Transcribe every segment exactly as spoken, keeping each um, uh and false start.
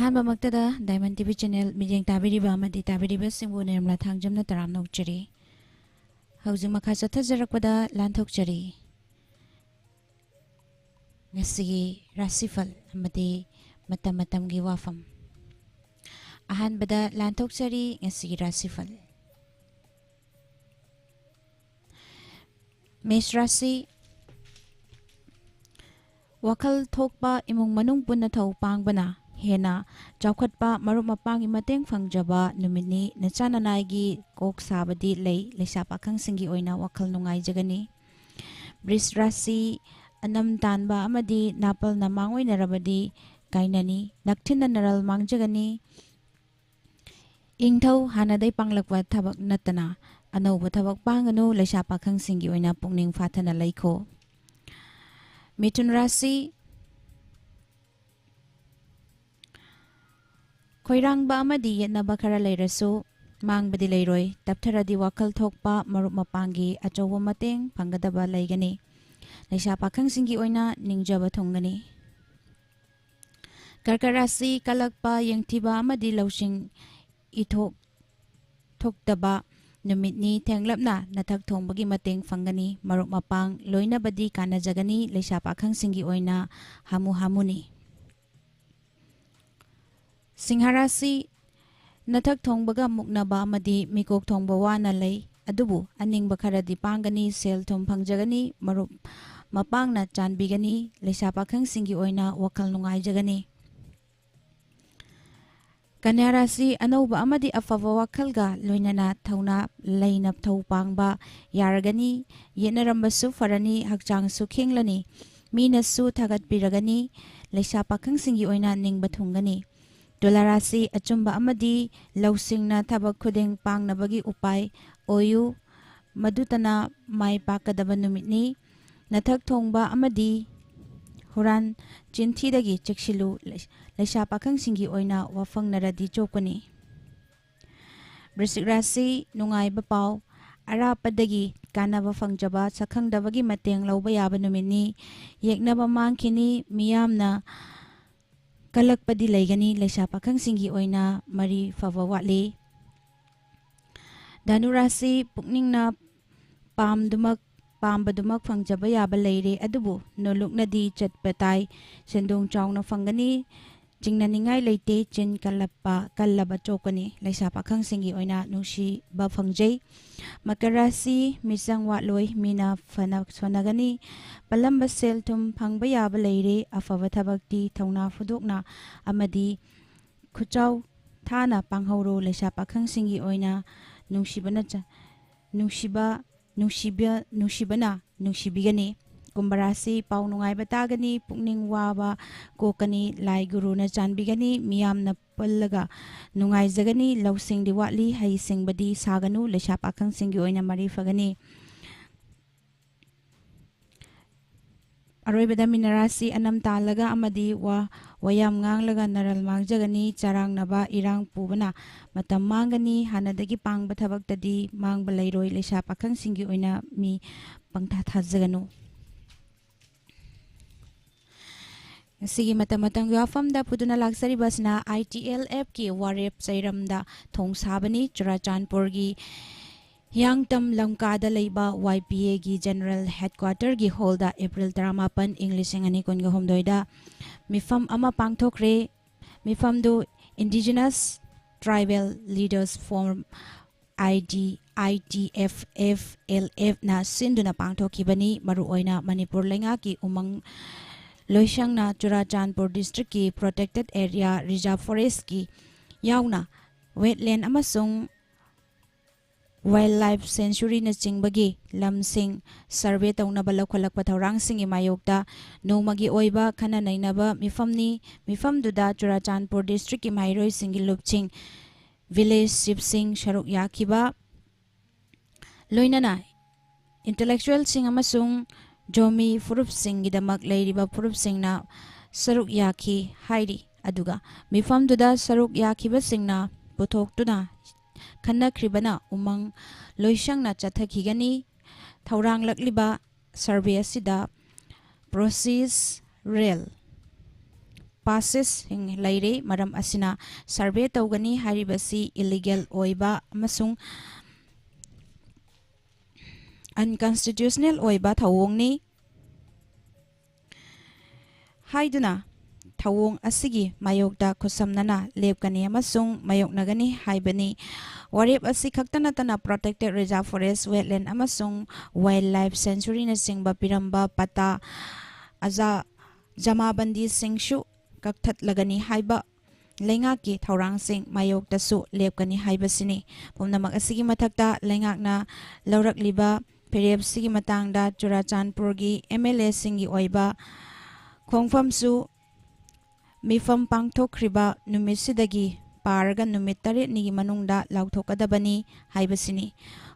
ꯑꯍꯥꯟꯕꯃꯛꯇꯗ Diamond T V channel ꯃꯤꯠꯌꯦꯡ ꯇꯥꯕꯤꯔꯤꯕ ꯑꯃꯗꯤ ꯇꯥꯕꯤꯔꯤꯕꯁꯤꯡꯕꯨ ꯅꯤꯔꯃꯂꯥ ꯊꯥꯡꯖꯝꯅ ꯇꯔꯥꯝꯅ ꯑꯣꯛꯆꯔꯤ꯫ ꯍꯧꯖꯤꯛ ꯃꯈꯥ ꯆꯠꯊꯖꯔꯛꯄꯗ ꯂꯥꯟꯊꯣꯛꯆꯔꯤ꯫ ꯉꯁꯤꯒꯤ ꯔꯥꯁꯤꯐꯜ ꯑꯃꯗꯤ ꯃꯇꯝ ꯃꯇꯝꯒꯤ ꯋꯥꯐꯝ꯫ ꯑꯍꯥꯟꯕꯗ ꯂꯥꯟꯊꯣꯛꯆꯔꯤ ꯉꯁꯤꯒꯤ ꯔꯥꯁꯤꯐꯜ꯫ ꯃꯦꯁ ꯔꯥꯁꯤ, ꯋꯥꯈꯜ ꯊꯣꯛꯄ ꯏꯃꯨꯡ ꯃꯅꯨꯡ ꯄꯨꯟꯅ ꯊꯧ ꯄꯥꯡꯕꯅ ꯍꯦꯟꯅ ꯆꯥꯎꯈꯠꯄ, ꯃꯔꯨꯞ ꯃꯄꯥꯡꯒꯤ ꯃꯇꯦꯡ ꯐꯪꯖꯕ ꯅꯨꯃꯤꯠꯅꯤ꯫ ꯅꯆꯥ ꯅꯅꯥꯏꯒꯤ ꯀꯣꯛ ꯁꯥꯕꯗꯤ ꯂꯩ, ꯂꯩꯁꯥ ꯄꯥꯈꯪꯁꯤꯡꯒꯤ ꯑꯣꯏꯅ ꯋꯥꯈꯜ ꯅꯨꯡꯉꯥꯏꯖꯒꯅꯤ꯫ ꯕ꯭ꯔꯤꯖ ꯔꯥꯁꯤ, ꯑꯅꯝ ꯇꯥꯟꯕ ꯑꯃꯗꯤ ꯅꯥꯄꯜꯅ ꯃꯥꯡꯑꯣꯏꯅꯔꯕꯗꯤ ꯀꯥꯏꯅꯅꯤ꯫ ꯅꯛꯊꯤꯟꯅ ꯅꯔꯜ ꯃꯥꯡꯖꯒꯅꯤ꯫ ꯏꯪꯊꯧ ꯍꯥꯟꯅꯗꯩ ꯄꯥꯡꯂꯛꯄ ꯊꯕꯛ ꯅꯠꯇꯅ ꯑꯅꯧꯕ ꯊꯕꯛ ꯄꯥꯡꯒꯅꯨ꯫ ꯂꯩꯁꯥ ꯄꯥꯈꯪꯁꯤꯡꯒꯤ ꯑꯣꯏꯅ ꯄꯨꯛꯅꯤꯡ ꯐꯥꯊꯅ ꯂꯩꯈꯣ꯫ ꯃꯤꯊꯨꯟ ꯔꯥꯁꯤ, ꯈꯣꯏꯔꯥꯡꯕ ꯑꯃꯗꯤ ꯌꯦꯠꯅꯕ ꯈꯔ ꯂꯩꯔꯁꯨ ꯃꯥꯡꯕꯗꯤ ꯂꯩꯔꯣꯏ꯫ ꯇꯞꯊꯔꯗꯤ ꯋꯥꯈꯜ ꯊꯣꯛꯄ, ꯃꯔꯨꯞ ꯃꯄꯥꯡꯒꯤ ꯑꯆꯧꯕ ꯃꯇꯦꯡ ꯐꯪꯒꯗꯕ ꯂꯩꯒꯅꯤ꯫ ꯂꯩꯁꯥ ꯄꯥꯈꯪꯁꯤꯡꯒꯤ ꯑꯣꯏꯅ ꯅꯤꯡꯖꯕ ꯊꯨꯡꯒꯅꯤ꯫ ꯀꯔꯀꯠ ꯔꯥꯁꯤ, ꯀꯜꯂꯛꯄ, ꯌꯦꯡꯊꯤꯕ ꯑꯃꯗꯤ ꯂꯧꯁꯤꯡ ꯏꯊꯣꯛ ꯊꯣꯛꯇꯕ ꯅꯨꯃꯤꯠꯅꯤ꯫ ꯊꯦꯡꯂꯞꯅ ꯅꯊꯛ ꯊꯣꯡꯕꯒꯤ ꯃꯇꯦꯡ ꯐꯪꯒꯅꯤ꯫ ꯃꯔꯨꯞ ꯃꯄꯥꯡ ꯂꯣꯏꯅꯕꯗꯤ ꯀꯥꯟꯅꯖꯒꯅꯤ꯫ ꯂꯩꯁꯥ ꯄꯥꯈꯪꯁꯤꯡꯒꯤ ꯑꯣꯏꯅ ꯍꯥꯃꯨ ꯍꯥꯃꯨꯅꯤ꯫ ꯁꯤꯡꯍ ꯔꯥꯁꯤ, ꯅꯊꯛ ꯊꯣꯡꯕꯒ ꯃꯨꯛꯅꯕ ꯑꯃꯗꯤ ꯃꯤꯀꯣꯛ ꯊꯣꯡꯕ ꯋꯥꯅ ꯂꯩ, ꯑꯗꯨꯕꯨ ꯑꯅꯤꯡꯕ ꯈꯔꯗꯤ ꯄꯥꯡꯒꯅꯤ꯫ ꯁꯦꯜ ꯊꯨꯝ ꯐꯪꯖꯒꯅꯤ꯫ ꯃꯔꯨꯞ ꯃꯄꯥꯡꯅ ꯆꯥꯟꯕꯤꯒꯅꯤ꯫ ꯂꯩꯁꯥ ꯄꯥꯈꯪꯁꯤꯡꯒꯤ ꯑꯣꯏꯅ ꯋꯥꯈꯜ ꯅꯨꯡꯉꯥꯏꯖꯒꯅꯤ꯫ ꯀꯟꯌꯥ ꯔꯥꯁꯤ, ꯑꯅꯧꯕ ꯑꯃꯗꯤ ꯑꯐꯕ ꯋꯥꯈꯜꯒ ꯂꯣꯏꯅꯅ ꯊꯧꯅꯥ ꯂꯩꯅ ꯊꯧ ꯄꯥꯡꯕ ꯌꯥꯔꯒꯅꯤ꯫ ꯌꯦꯠꯅꯔꯝꯕꯁꯨ ꯐꯔꯅꯤ, ꯍꯛꯆꯥꯡꯁꯨ ꯈꯦꯡꯂꯅꯤ, ꯃꯤꯅꯁꯨ ꯊꯥꯒꯠꯄꯤꯔꯒꯅꯤ꯫ ꯂꯩꯁꯥ ꯄꯥꯈꯪꯁꯤꯡꯒꯤ ꯑꯣꯏꯅ ꯅꯤꯡꯕ ꯊꯨꯡꯒꯅꯤ꯫ ꯇꯨꯂꯥ ꯔꯥꯁꯤ, ꯑꯆꯨꯝꯕ ꯑꯃꯗꯤ ꯂꯧꯁꯤꯡꯅ ꯊꯕꯛ ꯈꯨꯗꯤꯡ ꯄꯥꯡꯅꯕꯒꯤ ꯎꯄꯥꯏ ꯑꯣꯏꯌꯨ, ꯃꯗꯨꯇꯅ ꯃꯥꯏ ꯄꯥꯛꯀꯗꯕ ꯅꯨꯃꯤꯠꯅꯤ꯫ ꯅꯊꯛ ꯊꯣꯡꯕ ꯑꯃꯗꯤ ꯍꯨꯔꯥꯟ ꯆꯤꯟꯊꯤꯗꯒꯤ ꯆꯦꯛꯁꯤꯜꯂꯨ꯫ ꯂꯩ-, ꯂꯩꯁꯥ ꯄꯥꯈꯪꯁꯤꯡꯒꯤ ꯑꯣꯏꯅ ꯋꯥꯐꯪꯅꯔꯗꯤ ꯆꯣꯞꯀꯅꯤ꯫ ꯕ꯭ꯔꯤꯁꯤꯛ ꯔꯥꯁꯤ, ꯅꯨꯡꯉꯥꯏꯕ ꯄꯥꯎ, ꯑꯔꯥꯞꯄꯗꯒꯤ ꯀꯥꯟꯅꯕ ꯐꯪꯖꯕ, ꯁꯛꯈꯪꯗꯕꯒꯤ ꯃꯇꯦꯡ ꯂꯧꯕ ꯌꯥꯕ ꯅꯨꯃꯤꯠꯅꯤ꯫ ꯌꯦꯛꯅꯕ ꯃꯥꯡꯈꯤꯅꯤ꯫ ꯃꯤꯌꯥꯝꯅ ꯀꯜꯂꯛꯄꯗꯤ ꯂꯩꯒꯅꯤ꯫ ꯂꯩꯁꯥ ꯄꯥꯈꯪꯁꯤꯡꯒꯤ ꯑꯣꯏꯅ ꯃꯔꯤ ꯐꯕ ꯋꯥꯠꯂꯤ꯫ ꯙꯅꯨ ꯔꯥꯁꯤ, ꯄꯨꯛꯅꯤꯡꯅ ꯄꯥꯝꯗꯨꯃꯛ ꯄꯥꯝꯕꯗꯨꯃꯛ ꯐꯪꯖꯕ ꯌꯥꯕ ꯂꯩꯔꯦ, ꯑꯗꯨꯕꯨ ꯅꯣꯂꯨꯛꯅꯗꯤ ꯆꯠꯄ ꯇꯥꯏ꯫ ꯁꯦꯟꯗꯣꯡ ꯆꯥꯎꯅ ꯐꯪꯒꯅꯤ꯫ ꯆꯤꯡꯅꯅꯤꯡꯉꯥꯏ ꯂꯩꯇꯦ꯫ ꯆꯤꯟ ꯀꯜꯂꯞꯄ ꯀꯜꯂꯕ ꯆꯣꯛꯀꯅꯤ꯫ ꯂꯩꯁꯥ ꯄꯥꯈꯪꯁꯤꯡꯒꯤ ꯑꯣꯏꯅ ꯅꯨꯡꯁꯤꯕ ꯐꯪꯖꯩ꯫ ꯃꯀꯔ ꯔꯥꯁꯤ, ꯃꯤꯆꯪ ꯋꯥꯠꯂꯣꯏ꯫ ꯃꯤꯅ ꯐꯅ ꯁꯣꯟꯅꯒꯅꯤ꯫ ꯄꯜꯂꯝꯕ ꯁꯦꯜ ꯊꯨꯝ ꯐꯪꯕ ꯌꯥꯕ ꯂꯩꯔꯦ꯫ ꯑꯐꯕ ꯊꯕꯛꯇꯤ ꯊꯧꯅꯥ ꯐꯨꯗꯣꯛꯅ ꯑꯃꯗꯤ ꯈꯨꯠꯆꯥꯎ ꯊꯥꯅ ꯄꯥꯡꯍꯧꯔꯣ꯫ ꯂꯩꯁꯥ ꯄꯥꯈꯪꯁꯤꯡꯒꯤ ꯑꯣꯏꯅ ꯅꯨꯡꯁꯤꯕꯅ ꯆ-, ꯅꯨꯡꯁꯤꯕ, ꯅꯨꯡꯁꯤꯕ, ꯅꯨꯡꯁꯤꯕꯅ ꯅꯨꯡꯁꯤꯕꯤꯒꯅꯤ꯫ ꯀꯨꯝꯚ ꯔꯥꯁꯤ, ꯄꯥꯎ ꯅꯨꯡꯉꯥꯏꯕ ꯇꯥꯒꯅꯤ꯫ ꯄꯨꯛꯅꯤꯡ ꯋꯥꯕ ꯀꯣꯛꯀꯅꯤ꯫ ꯂꯥꯏ ꯒꯨꯔꯨꯅ ꯆꯥꯟꯕꯤꯒꯅꯤ꯫ ꯃꯤꯌꯥꯝꯅ ꯄꯨꯜꯂꯒ ꯅꯨꯡꯉꯥꯏꯖꯒꯅꯤ꯫ ꯂꯧꯁꯤꯡꯗꯤ ꯋꯥꯠꯂꯤ꯫ ꯍꯩ ꯁꯤꯡꯕꯗꯤ ꯁꯥꯒꯅꯨ꯫ ꯂꯩꯁꯥ ꯄꯥꯈꯪꯁꯤꯡꯒꯤ ꯑꯣꯏꯅ ꯃꯔꯤ ꯐꯒꯅꯤ꯫ ꯑꯔꯣꯏꯕꯗ ꯃꯤꯅ ꯔꯥꯁꯤ, ꯑꯅꯝ ꯇꯥꯜꯂꯒ ꯑꯃꯗꯤ ꯋꯥ-, ꯋꯥꯌꯥꯝ ꯉꯥꯡꯂꯒ ꯅꯔꯜ ꯃꯥꯡꯖꯒꯅꯤ꯫ ꯆꯔꯥꯡꯅꯕ ꯏꯔꯥꯡ ꯄꯨꯕꯅ ꯃꯇꯝ ꯃꯥꯡꯒꯅꯤ꯫ ꯍꯥꯟꯅꯗꯒꯤ ꯄꯥꯡꯕ ꯊꯕꯛꯇꯗꯤ ꯃꯥꯡꯕ ꯂꯩꯔꯣꯏ꯫ ꯂꯩꯁꯥ ꯄꯥꯈꯪꯁꯤꯡꯒꯤ ꯑꯣꯏꯅ ꯃꯤ ꯄꯪꯊꯥ ꯊꯥꯖꯒꯅꯨ꯫ ꯉꯁꯤꯒꯤ ꯃꯇꯝ ꯃꯇꯝꯒꯤ ꯋꯥꯐꯝꯗ ꯄꯨꯗꯨꯅ ꯂꯥꯛꯆꯔꯤꯕꯁꯤꯅ ITLFꯀꯤ ꯋꯥꯔꯦꯞ ꯆꯩꯔꯝꯗ ꯊꯣꯡ ꯁꯥꯕꯅꯤ꯫ ꯆꯨꯔꯥꯆꯥꯟꯄꯨꯔꯒꯤ ꯍꯤꯌꯥꯡꯇꯝ ꯂꯝꯀꯥꯗ ꯂꯩꯕ YPAꯒꯤ General Headquarterꯒꯤ hallꯗ April ꯇꯔꯥꯃꯥꯄꯟ, ꯏꯪ ꯂꯤꯁꯤꯡ ꯑꯅꯤ ꯀꯨꯟꯒ ꯍꯨꯝꯗꯣꯏꯗ ꯃꯤꯐꯝ ꯑꯃ ꯄꯥꯡꯊꯣꯛꯈ꯭ꯔꯦ꯫ ꯃꯤꯐꯝꯗꯨ Indigenous Tribal Leaders Forum, ID, ITFFLFꯅ ꯁꯤꯟꯗꯨꯅ ꯄꯥꯡꯊꯣꯛꯈꯤꯕꯅꯤ꯫ ꯃꯔꯨꯑꯣꯏꯅ ꯃꯅꯤꯄꯨꯔ ꯂꯩꯉꯥꯛꯀꯤ ꯎꯃꯪ ꯂꯣꯏꯁꯪꯅ ꯆꯨꯔꯥꯆꯥꯟꯄꯨꯔ districtꯀꯤ protected area, reserve forestꯀꯤ ꯌꯥꯎꯅ wetland ꯑꯃꯁꯨꯡ wildlife sanctuaryꯅꯆꯤꯡꯕꯒꯤ ꯂꯝꯁꯤꯡ survey ꯇꯧꯅꯕ ꯂꯧꯈꯠꯂꯛꯄ ꯊꯧꯔꯥꯡꯁꯤꯡꯒꯤ ꯃꯥꯌꯣꯛꯇ ꯅꯣꯡꯃꯒꯤ ꯑꯣꯏꯕ ꯈꯟꯅ ꯅꯩꯅꯕ ꯃꯤꯐꯝꯅꯤ꯫ ꯃꯤꯐꯝꯗꯨꯗ ꯆꯨꯔꯥꯆꯥꯟꯄꯨꯔ districtꯀꯤ ꯃꯍꯩꯔꯣꯏꯁꯤꯡꯒꯤ ꯂꯨꯞꯁꯤꯡ, village chiefꯁꯤꯡ ꯁꯔꯨꯛ ꯌꯥꯈꯤꯕ, ꯂꯣꯏꯅꯅ intellectualꯁꯤꯡ ꯑꯃꯁꯨꯡ ꯖꯣꯃꯤ ꯐꯨꯔꯨꯞꯁꯤꯡꯒꯤꯗꯃꯛ ꯂꯩꯔꯤꯕ ꯐꯨꯔꯨꯞꯁꯤꯡꯅ ꯁꯔꯨꯛ ꯌꯥꯈꯤ ꯍꯥꯏꯔꯤ꯫ ꯑꯗꯨꯒ ꯃꯤꯐꯝꯗꯨꯗ ꯁꯔꯨꯛ ꯌꯥꯈꯤꯕꯁꯤꯡꯅ ꯄꯨꯊꯣꯛꯇꯨꯅ ꯈꯟꯅꯈ꯭ꯔꯤꯕꯅ ꯎꯃꯪ ꯂꯣꯏꯁꯪꯅ ꯆꯠꯊꯈꯤꯒꯅꯤ꯫ ꯊꯧꯔꯥꯡꯂꯛꯂꯤꯕ survey ꯑꯁꯤꯗ procedural ꯄꯥꯁꯦꯁꯁꯤꯡ ꯂꯩꯔꯦ꯫ ꯃꯔꯝ ꯑꯁꯤꯅ ꯁꯔꯚꯦ ꯇꯧꯒꯅꯤ ꯍꯥꯏꯔꯤꯕꯁꯤ ꯏꯂꯤꯒꯦꯜ ꯑꯣꯏꯕ ꯑꯃꯁꯨꯡ ꯑꯟꯀꯟꯁꯇꯤꯇ꯭ꯌꯨꯁꯅꯦꯜ ꯑꯣꯏꯕ ꯊꯧꯑꯣꯡꯅꯤ ꯍꯥꯏꯗꯨꯅ ꯊꯧꯑꯣꯡ ꯑꯁꯤꯒꯤ ꯃꯥꯌꯣꯛꯇ ꯈꯨꯠꯁꯝꯅꯅ ꯂꯦꯞꯀꯅꯤ ꯑꯃꯁꯨꯡ ꯃꯥꯌꯣꯛꯅꯒꯅꯤ ꯍꯥꯏꯕꯅꯤ꯫ ꯋꯥꯔꯦꯞ ꯑꯁꯤ ꯈꯛꯇ ꯅꯠꯇꯅ Protected Reserve Forest, Wetland ꯑꯃꯁꯨꯡ Wildlife Sanctuaryꯅꯆꯤꯡꯕ ꯄꯤꯔꯝꯕ ꯄꯇꯥ ꯑꯖꯥ ꯖꯃꯥꯕꯟꯗꯤꯁꯤꯡꯁꯨ ꯀꯛꯊꯠꯂꯒꯅꯤ ꯍꯥꯏꯕ ꯂꯩꯉꯥꯛꯀꯤ ꯊꯧꯔꯥꯡꯁꯤꯡ ꯃꯥꯌꯣꯛꯇꯁꯨ ꯂꯦꯞꯀꯅꯤ ꯍꯥꯏꯕꯁꯤꯅꯤ꯫ ꯄꯨꯝꯅꯃꯛ ꯑꯁꯤꯒꯤ ꯃꯊꯛꯇ ꯂꯩꯉꯥꯛꯅ ꯂꯧꯔꯛꯂꯤꯕ ꯐꯤꯔꯦꯞꯁꯤꯒꯤ ꯃꯇꯥꯡꯗ ꯆꯨꯔꯥꯆꯥꯟꯄꯨꯔꯒꯤ ꯑꯦꯝ ꯑꯦꯜ ꯑꯦꯁꯤꯡꯒꯤ ꯑꯣꯏꯕ ꯈꯣꯡꯐꯝꯁꯨ ꯃꯤꯐꯝ ꯄꯥꯡꯊꯣꯛꯈ꯭ꯔꯤꯕ ꯅꯨꯃꯤꯠꯁꯤꯗꯒꯤ ꯄꯥꯔꯒ ꯅꯨꯃꯤꯠ ꯇꯔꯦꯠꯅꯤꯒꯤ ꯃꯅꯨꯡꯗ ꯂꯥꯎꯊꯣꯛꯀꯗꯕꯅꯤ ꯍꯥꯏꯕꯁꯤꯅꯤ꯫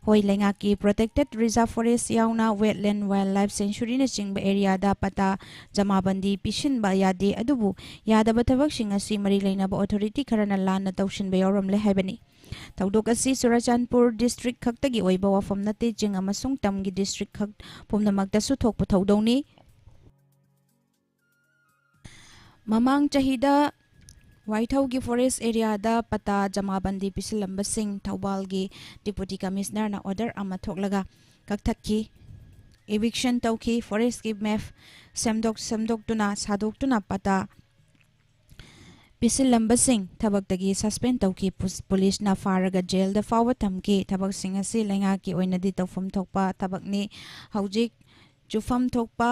ꯍꯣꯏ, ꯂꯩꯉꯥꯛꯀꯤ Protected Reserve Forest ꯌꯥꯎꯅ Wetland, Wildlife Sanctuaryꯅꯆꯤꯡꯕ ꯑꯦꯔꯤꯌꯥꯗ ꯄꯇꯥ ꯖꯃꯥꯕꯟꯗꯤ ꯄꯤꯁꯤꯟꯕ ꯌꯥꯗꯦ, ꯑꯗꯨꯕꯨ ꯌꯥꯗꯕ ꯊꯕꯛꯁꯤꯡ ꯑꯁꯤ ꯃꯔꯤ ꯂꯩꯅꯕ ꯑꯣꯊꯣꯔꯤꯇꯤ ꯈꯔꯅ ꯂꯥꯟꯅ ꯇꯧꯁꯤꯟꯕ ꯌꯥꯎꯔꯝꯂꯦ ꯍꯥꯏꯕꯅꯤ꯫ ꯊꯧꯗꯣꯛ ꯑꯁꯤ ꯆꯨꯔꯥꯆꯥꯟꯄꯨꯔ ꯗꯤꯁꯇ꯭ꯔꯤꯛ ꯈꯛꯇꯒꯤ ꯑꯣꯏꯕ ꯋꯥꯐꯝ ꯅꯠꯇꯦ, ꯆꯤꯡ ꯑꯃꯁꯨꯡ ꯇꯝꯒꯤ ꯗꯤꯁꯇ꯭ꯔꯤꯛ ꯈꯛ ꯄꯨꯝꯅꯃꯛꯇꯁꯨ ꯊꯣꯛꯄ ꯊꯧꯗꯧꯅꯤ꯫ ꯃꯃꯥꯡ ꯆꯍꯤꯗ ꯋꯥꯏꯊꯧꯒꯤ ꯐꯣꯔꯦꯁ ꯑꯦꯔꯤꯌꯥꯗ ꯄꯇꯥ ꯖꯃꯥꯕꯟꯗꯤ ꯄꯤꯁꯤꯜꯂꯝꯕꯁꯤꯡ ꯊꯧꯕꯥꯜꯒꯤ ꯗꯤꯄꯨꯇꯤ ꯀꯃꯤꯁꯅꯔꯅ ꯑꯣꯔꯗꯔ ꯑꯃ ꯊꯣꯛꯂꯒ ꯀꯛꯊꯠꯈꯤ, ꯏꯚꯤꯛꯁꯟ ꯇꯧꯈꯤ, ꯐꯣꯔꯦꯁꯀꯤ ꯃꯦꯞ ꯁꯦꯝꯗꯣꯛ ꯁꯦꯝꯗꯣꯛꯇꯨꯅ ꯁꯥꯗꯣꯛꯇꯨꯅ ꯄꯇꯥ ꯄꯤꯁꯤꯜꯂꯝꯕꯁꯤꯡ ꯊꯕꯛꯇꯒꯤ ꯁꯁꯄꯦꯟ ꯇꯧꯈꯤ꯫ ꯄꯨꯁ-, ꯄꯨꯂꯤꯁꯅ ꯐꯥꯔꯒ ꯖꯦꯜꯗ ꯐꯥꯎꯕ ꯊꯝꯈꯤ꯫ ꯊꯕꯛꯁꯤꯡ ꯑꯁꯤ ꯂꯩꯉꯥꯛꯀꯤ ꯑꯣꯏꯅꯗꯤ ꯇꯧꯐꯝ ꯊꯣꯛꯄ ꯊꯕꯛꯅꯤ꯫ ꯍꯧꯖꯤꯛ ꯆꯨꯐꯝ ꯊꯣꯛꯄ,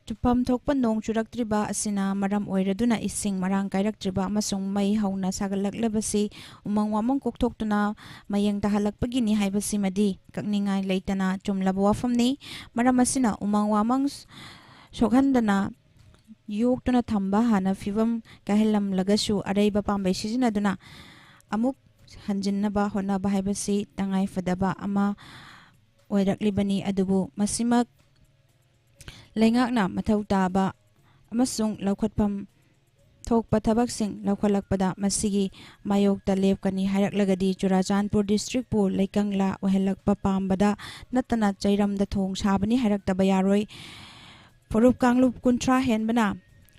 ꯆꯨꯐꯝ ꯊꯣꯛꯄ ꯅꯣꯡ ꯆꯨꯔꯛꯇ꯭ꯔꯤꯕ ꯑꯁꯤꯅ ꯃꯔꯝ ꯑꯣꯏꯔꯗꯨꯅ ꯏꯁꯤꯡ ꯃꯔꯥꯡ ꯀꯥꯏꯔꯛꯇ꯭ꯔꯤꯕ ꯑꯃꯁꯨꯡ ꯃꯩ ꯍꯧꯅ ꯁꯥꯒꯠꯂꯛꯂꯕꯁꯤ ꯎꯃꯪ ꯋꯥꯃꯪ ꯀꯣꯛꯊꯣꯛꯇꯨꯅ ꯃꯌꯦꯡ ꯇꯥꯍꯜꯂꯛꯄꯒꯤꯅꯤ ꯍꯥꯏꯕꯁꯤꯃꯗꯤ ꯀꯛꯅꯤꯡꯉꯥꯏ ꯂꯩꯇꯅ ꯆꯨꯝꯂꯕ ꯋꯥꯐꯝꯅꯤ꯫ ꯃꯔꯝ ꯑꯁꯤꯅ ꯎꯃꯪ ꯋꯥꯃꯪ ꯁꯣꯛꯍꯟꯗꯅ ꯌꯣꯛꯇꯨꯅ ꯊꯝꯕ ꯍꯥꯟꯅ ꯐꯤꯕꯝ ꯀꯥꯏꯍꯜꯂꯝꯂꯒꯁꯨ ꯑꯔꯩꯕ ꯄꯥꯝꯕꯩ ꯁꯤꯖꯤꯟꯅꯗꯨꯅ ꯑꯃꯨꯛ ꯍꯟꯖꯤꯟꯅꯕ ꯍꯣꯠꯅꯕ ꯍꯥꯏꯕꯁꯤ ꯇꯉꯥꯏꯐꯗꯕ ꯑꯃ ꯑꯣꯏꯔꯛꯂꯤꯕꯅꯤ꯫ ꯑꯗꯨꯕꯨ ꯃꯁꯤꯃꯛ ꯂꯩꯉꯥꯛꯅ ꯃꯊꯧ ꯇꯥꯕ ꯑꯃꯁꯨꯡ ꯂꯧꯈꯠꯐꯝ ꯊꯣꯛꯄ ꯊꯕꯛꯁꯤꯡ ꯂꯧꯈꯠꯂꯛꯄꯗ ꯃꯁꯤꯒꯤ ꯃꯥꯌꯣꯛꯇ ꯂꯦꯞꯀꯅꯤ ꯍꯥꯏꯔꯛꯂꯒꯗꯤ ꯆꯨꯔꯥꯆꯥꯟꯄꯨꯔ ꯗꯤꯁꯇ꯭ꯔꯤꯛꯄꯨ ꯂꯩꯀꯪꯂꯥ ꯑꯣꯏꯍꯜꯂꯛꯄ ꯄꯥꯝꯕꯗ ꯅꯠꯇꯅ ꯆꯩꯔꯝꯗ ꯊꯣꯡ ꯁꯥꯕꯅꯤ ꯍꯥꯏꯔꯛꯇꯕ ꯌꯥꯔꯣꯏ꯫ ꯐꯨꯔꯨꯞ ꯀꯥꯡꯂꯨꯞ ꯀꯨꯟꯊ꯭ꯔꯥ ꯍꯦꯟꯕꯅ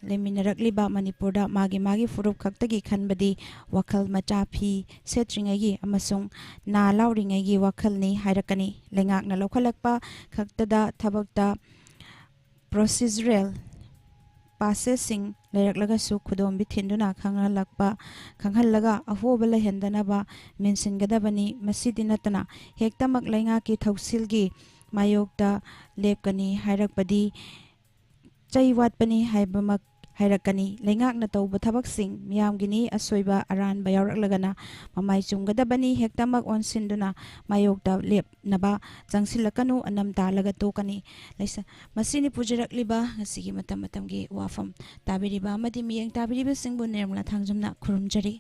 ꯂꯩꯃꯤꯟꯅꯔꯛꯂꯤꯕ ꯃꯅꯤꯄꯨꯔꯗ ꯃꯥꯒꯤ ꯃꯥꯒꯤ ꯐꯨꯔꯨꯞ ꯈꯛꯇꯒꯤ ꯈꯟꯕꯗꯤ ꯋꯥꯈꯜ ꯃꯆꯥ ꯐꯤ ꯁꯦꯠꯇ꯭ꯔꯤꯉꯩꯒꯤ ꯑꯃꯁꯨꯡ ꯅꯥ ꯂꯥꯎꯔꯤꯉꯩꯒꯤ ꯋꯥꯈꯜꯅꯤ ꯍꯥꯏꯔꯛꯀꯅꯤ꯫ ꯂꯩꯉꯥꯛꯅ ꯂꯧꯈꯠꯂꯛꯄ ꯈꯛꯇꯗ ꯊꯕꯛꯇ ꯄ꯭ꯔꯣꯁꯤꯖꯔꯦꯜ ꯄꯥꯁꯦꯁꯁꯤꯡ ꯂꯩꯔꯛꯂꯒꯁꯨ ꯈꯨꯗꯣꯝꯕꯤ ꯊꯤꯟꯗꯨꯅ ꯈꯪꯍꯜꯂꯛꯄ, ꯈꯪꯍꯜꯂꯒ ꯑꯍꯣꯕ ꯂꯩꯍꯟꯗꯅꯕ ꯃꯦꯟꯁꯤꯟꯒꯗꯕꯅꯤ꯫ ꯃꯁꯤꯗꯤ ꯅꯠꯇꯅ ꯍꯦꯛꯇꯃꯛ ꯂꯩꯉꯥꯛꯀꯤ ꯊꯧꯁꯤꯜꯒꯤ ꯃꯥꯌꯣꯛꯇ ꯂꯦꯞꯀꯅꯤ ꯍꯥꯏꯔꯛꯄꯗꯤ ꯆꯩ ꯋꯥꯠꯄꯅꯤ ꯍꯥꯏꯕꯃꯛ ꯍꯥꯏꯔꯛꯀꯅꯤ꯫ ꯂꯩꯉꯥꯛꯅ ꯇꯧꯕ ꯊꯕꯛꯁꯤꯡ ꯃꯤꯌꯥꯝꯒꯤꯅꯤ, ꯑꯁꯣꯏꯕ ꯑꯔꯥꯟꯕ ꯌꯥꯎꯔꯛꯂꯒꯅ ꯃꯃꯥꯏ ꯆꯨꯝꯒꯗꯕꯅꯤ꯫ ꯍꯦꯛꯇꯃꯛ ꯑꯣꯟꯁꯤꯟꯗꯨꯅ ꯃꯥꯌꯣꯛꯇ ꯂꯦꯞꯅꯕ ꯆꯪꯁꯤꯜꯂꯛꯀꯅꯨ, ꯑꯅꯝ ꯇꯥꯜꯂꯒ ꯇꯣꯛꯀꯅꯤ꯫ ꯂꯩꯁ-, ꯃꯁꯤꯅꯤ ꯄꯨꯖꯔꯛꯂꯤꯕ ꯉꯁꯤꯒꯤ ꯃꯇꯝ ꯃꯇꯝꯒꯤ ꯋꯥꯐꯝ꯫ ꯇꯥꯕꯤꯔꯤꯕ ꯑꯃꯗꯤ ꯃꯤꯠꯌꯦꯡ ꯇꯥꯕꯤꯔꯤꯕꯁꯤꯡꯕꯨ ꯅꯤꯔꯃꯂꯥ ꯊꯥꯡꯖꯝꯅ ꯈꯨꯔꯨꯝꯖꯔꯤ꯫